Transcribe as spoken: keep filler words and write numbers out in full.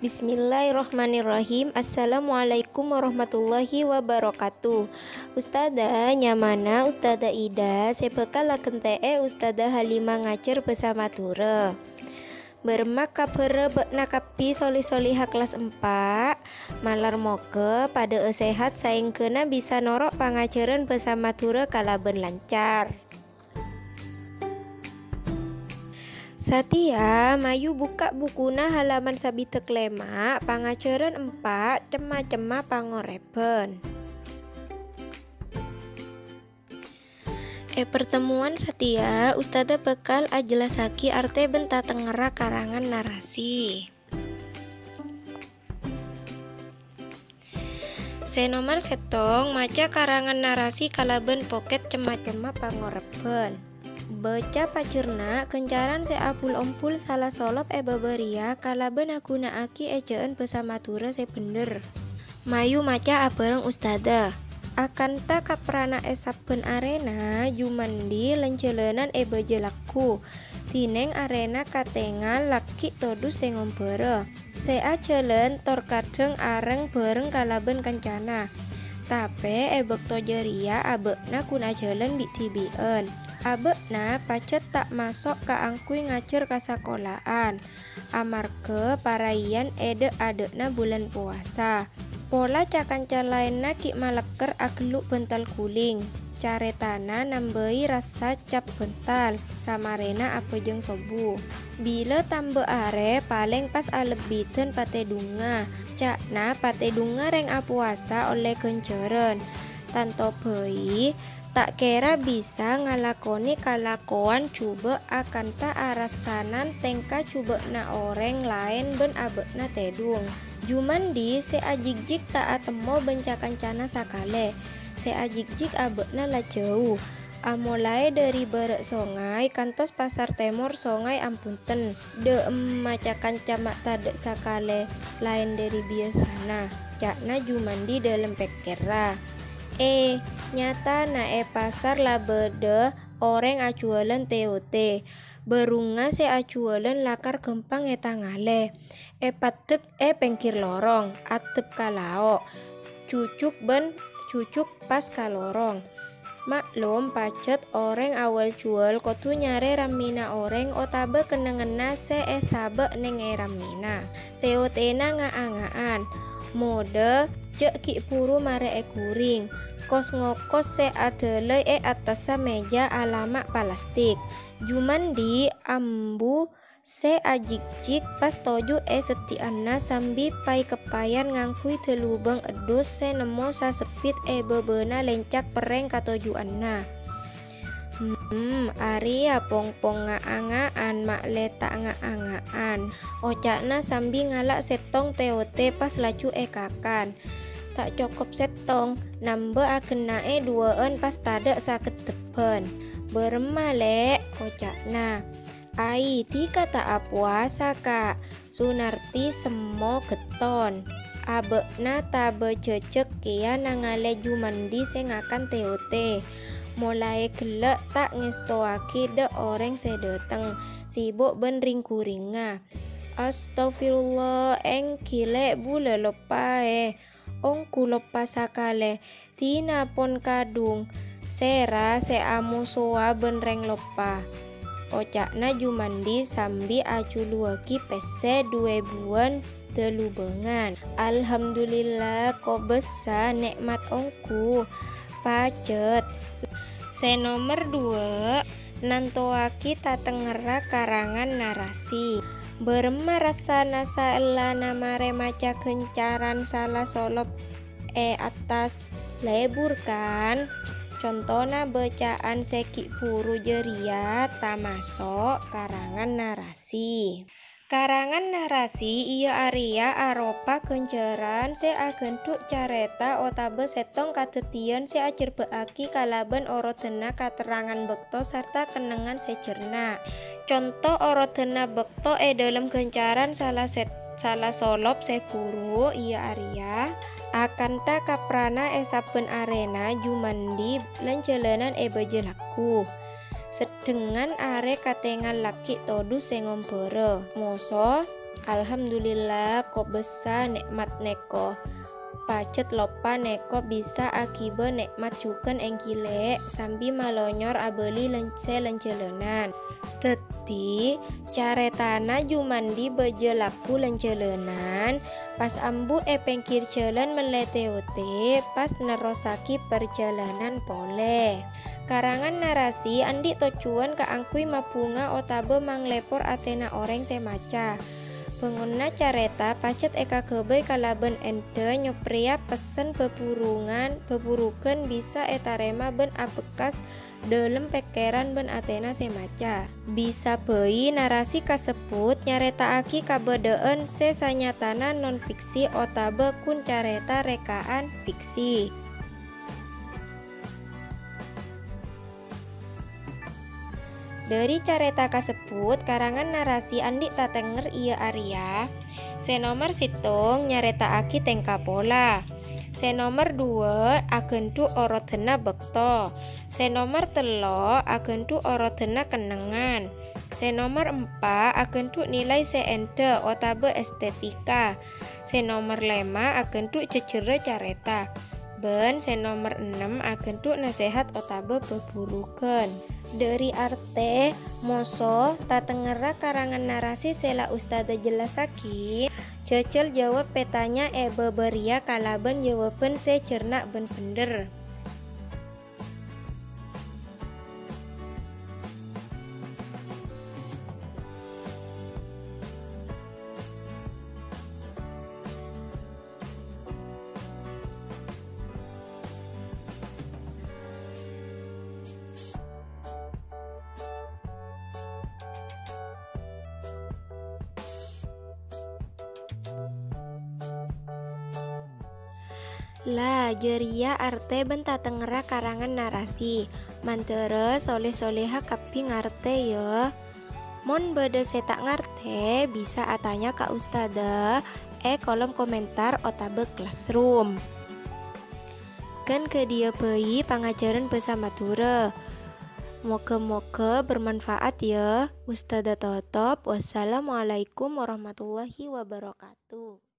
Bismillahirrahmanirrahim. Assalamualaikum warahmatullahi wabarakatuh. Ustadzah, nyamana Ustadzah Ida, sè bhâkal aghântè'è Ustadzah Halimah ngajhâr bhâsa Madhurâ. Bârâmma kabhârrâ bâ'na kabbhi soli-soliha kellas empa'? Malar moghâ padâ'â sehat saèngghâna bisa noro' pangajhârân bhâsa Madhurâ kalabân lancar. Satèya, mayu bukka' bukuna halaman sabidhâk lèma', pangajhârân empa', cem-macemma pangorèbhân. È pertemuan satèya, Ustadzah bhâkal ajhellassaghi artè bân tatengngerra karangan narasi. Sè nomer sèttong, maca karangan narasi kalabân pokèt cem-macemma pangorèbhân. Bâca pajhârna ghâncaran sè abul-ombul sala solop è bâbâ rèya kalabân aghuna'aghi èjhâ'ân bhâsa Madhurâ sè bhendher. Mayu maca abhâreng Ustadzah. Akantha kaprana è sabbhân arèna, Jumandi lan-jhâlânan è bâjâ lagghu. Dhinèng arèna katèngal lagghi' todus sè ngombârâ. Sè ajhâlân tor kadhâng areng bhâreng kalabân kancana. Tapè è bâkto jârèya abâ'na ghun ajhâlân bi'-dhibi'ân. Abâ'na pajhât ta' maso' kaangghuy ngajhâr ka sakola'an, amarghâ parai'an è dhâ'-adhâ'na bulân powasa. Pola ca-kanca laènna ghi' malèkker aghâllu' bhântal ghuling. Carètana nambâi rassa cap bhântal, samarèna abhâjâng sobbhu. Bilâ tambâ arè palèng pas alebbidhân patèdungnga. Ca'na patèdungnga rèng apowasa ollè ghânjhârân. Tanto bhâi, ta' kèra bisa ngalakonè kalakowan jhubâ' akantha arassanan tèngka jhubâ'na orèng laèn bân abâ'na tèdung. Jumandi sè ajhikjhik ta' atemmo bân ca-kancana sakalè. Sè ajhikjhik abâ'na la jhâu. Amolaè dhâri bârâ' songay kantos pasar tèmor songay Ambunten. Dhâ'emma ca-kanca ma' tadhâ' sakalè laèn dhâri biyasana, ca'na Jumandi dhâlem pèkkèrra. Eh, nyatana è pasar la bâdâ orèng ajhuwâlân tè-otè. Bârungnga sè ajhuwâlân lakar ghâmpang ètangalè. Èpaddhek è pèngghir lorong, addhep ka lao', jhujhuk bân jhujhuk pas ka lorong. Ma'lum, pajhât orèng awal-juwâl kodhu nyarè rammina orèng otabâ kennengnganna sè èsabâ' neng è rammina. Tè-otèna nga'-anga'an. Modâ, jhâ' ghi' bhuru marè èghuring. Kos-ngokos sè adhâlâi è attassa mèja alama' palastik. Jumandi ambu sè ajhikjhik pas toju' è seddhi'ânna sambi pay-keppayân ngangghuy dhâlubâng eddhus sè nemmo sasebbhit è bâbâna lèncak perrèng katoju'ânna. Hmm, arèya pongpong nga'-anga'an, ma'lè ta' nga'-anga'an, oca'na sambi ngala' sèttong tè-otè pas laju èkakan. Ta' cokop sèttong, nambâ agenna'è duwâ'ân pas tadhâ' sakeddhebbhân. "Bârâmma, Lè'?" oca'na. "Ai, dhika ta' apowasa, Ka'. Sunarti semmo getton. Abâ'na tabâ jhâjhâk kèya nangalè Jumandi sè ngakan tè-otè. Molaè ghellâ' ta' ngèstowaghi dhâ' orèng sè dâteng, sibuk bân ring-ghuringnga." "Astagfirullah, èngghi, Lè', bulâ loppaè. Ongghu loppa sakalè, dina pon kadhung, sèra sè amosowa bân rèng loppa," oca'na Jumandi sambi ajhuluwâghi pèssè du èbuwân dhâlubângan. "Alhamdulillah, kobâsa nè'mat ongghu." Pajhât. Sè nomer duwâ', nantowaghi tatengngerra karangan narasi. Bârâmma rassana saellana marè maca ghâncaran sala solop è attas? Lebur, kan? Contona bâca'an sè ghi' bhuru jârèya tamaso' karangan narasi. Karangan narasi iyâ arèya aropa ghânjhârân sè aghândhu' carèta otabâ sèttong kadhâddhiyân sè ajhârbâ'âghi kalabân orodhânna katerrangan bâkto sarta kennengngan sè jhârna. Conto orodhânna bâkto è dhâlem ghânjhârân sala sèt-, sala solop sè buru iyâ arèya akantha kaprana è sabbhân arèna Jumandi lan-jhâlânan è bâjâ lagghu. Seddhengngan arè katèngal lagghi' todus sè ngombârâ. Moso, Alhamdulillah, kobâsa nè'mat nèko. Pajhât loppa nèko bisa aghibâ nè'mat jhughân ènggi lè', sambi malonyor abâli lèn-, sè lèn-jhâlânan. Dhâddhi, carètana Jumandi bâjâ lagghu lèn-jhâlânan, pas ambu è pèngghir jhâlân mellè tè-otè, pas nerrossaghi parjhâlânan polè. Karangan narasi andi' tojjhuwân kaangghuy mabhunga otabâ manglèpor atèna orèng sè maca. Bângonna carèta pajhât èkaghâbây kalabân endâ nyoprèya pessen bhâbhurungan, bhâbhurughân bisa ètarèma bân abekkas dhâlem pèkkèran bân atèna sè maca. Bisa bhâi narasi kasebbhut nyarèta'aghi kabâdâ'ân sè sanyatana non-fiksi otabâ ghun carèta rèka'an fiksi. Dhâri carèta kasebbhut, karangan narasi andi' tatengnger iyâ arèya, sè nomer sèttong nyarèta'aghi tèngka pola, sè nomer duwâ' aghândhu' orodhânna bâkto, sè nomer tello' aghândhu' orodhânna kennengngan, sè nomer empa' aghândhu' nilai sè endâ otabâ estetika, sè nomer lèma' aghândhu' jhâjhârrâ carèta. Bân sè nomer ennem aghândhu' nasèhat otabâ bhâbhurughân. Dhâri artè, moso, tatengngerra karangan narasi sè la Ustadzah jellassaghi, jhâjhâl jâwâb pètanya è bâbâ rèya kalabân jâwâbhân sè jhârna' bân bhendher. La, jârèya artè bân tatengngerra karangan narasi. Mandhârâ solè-solèha kabbhi ngartè, yâ. Mon bâdâ sè ta' ngartè, bisa atanya ka ustadzah è kolom komentar otabâ classroom. Ghân ghâdhiyâ bhâi pangajhârân bhâsa Madhurâ. Moghâ-moghâ bermanfaat, yâ. Ustadzah totop. Wassalamualaikum warahmatullahi wabarakatuh.